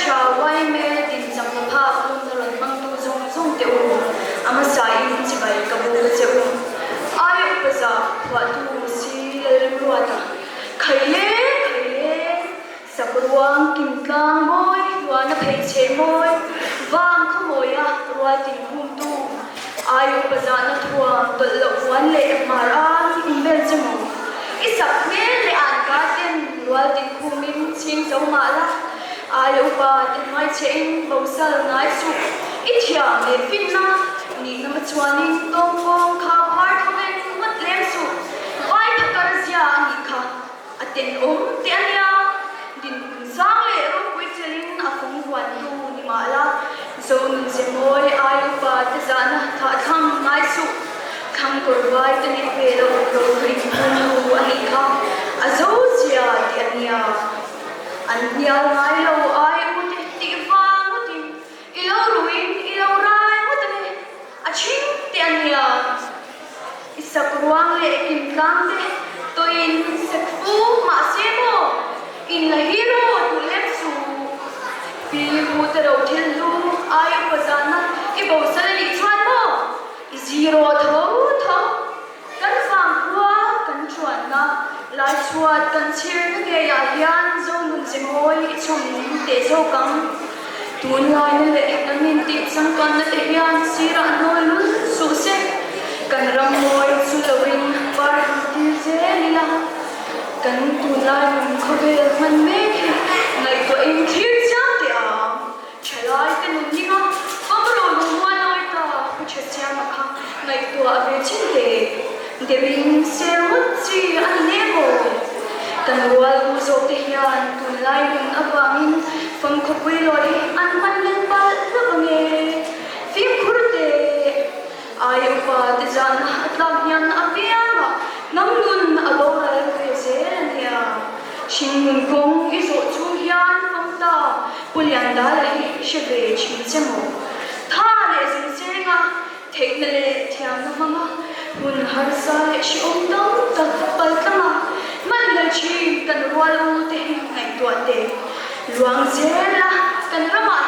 tha yma din chakna phak hun a rawn hmangtu zawng zawng te u, a hmasain chibai ka buk a che u. Aia upa zah phuahtu si Lalremruata, Khaile, khaile, Sakruang kim tlang mawi, ruahna phei chhe mawi, vang khawmawia rual tin khumtu, aia upa zahna thuam tawlh loh puan leh hmar an inbel che maw? I sak hmel leh an ka ten rual tin khumin chhing zo mah la, aia upa te hnuai che in bosal ngai suh. I thiam leh finna nihna ma chuanin tawngkawng kha phar thawveng ngawt lem suh. Vai phakar zia a nih kha a tenawm teh a nia. Dinhmun sang leh ropui chelin a fawng huantu ni mah la, Zonunze mawi ai upa te zahna thahthlang ngai suh. Thlang kawr vai te nih ve loh rohluin hmuntu a nih kha a zo zia tih a nia. An hnial ngai lo ai u te tih vang ngawtin i lo ruin i lo rai ngawt a ni, a chhing teh a nia. I sak ruang leh kimtlang te tawin sek fu mahse maw in la hero duh lem suh. Pi pu te ro thil hlu ai upa zahna i bosal a nih chuan maw i zero tho tho. Kan vangkhua kan chuanna lai chhuat kan chhirna ngeiah hian Zonun ze mawi i chhawm ning teh zawk ang. Tunlaina leh kan intih changkanna te hian sirah hnawl lul suh se, kan ram mawi chu loin par han tir zel ila, kan tunlai nun khawvel hman mek hi ngaihtuahin thlir chiang teh ang. Thalai te nun ninga pamro lungmual awi ta pu tha chiama kha ngaihtuah ve chin teh. Demin ser ngawt chi a ni ne maw? Kan rual u zawk te hian tunlai nun avangin famkhawpui lawi hi an hman lel palh hlauh ange. Fimkhur teh. Ai upa te zahna a tlak hian apiangah hnam nun a boral ve zel a nia. Hringnun kawng i zawh chung hian famta Pu Liandala hi hre ve thin che maw? Tha leh zung chenga theihna leh thiamna hmanga hun harsa leh hrehawm tam tak pal tlanga hman hlel thin kan rual u te hi ngaihtuah teh. Luang zel la kan ramah.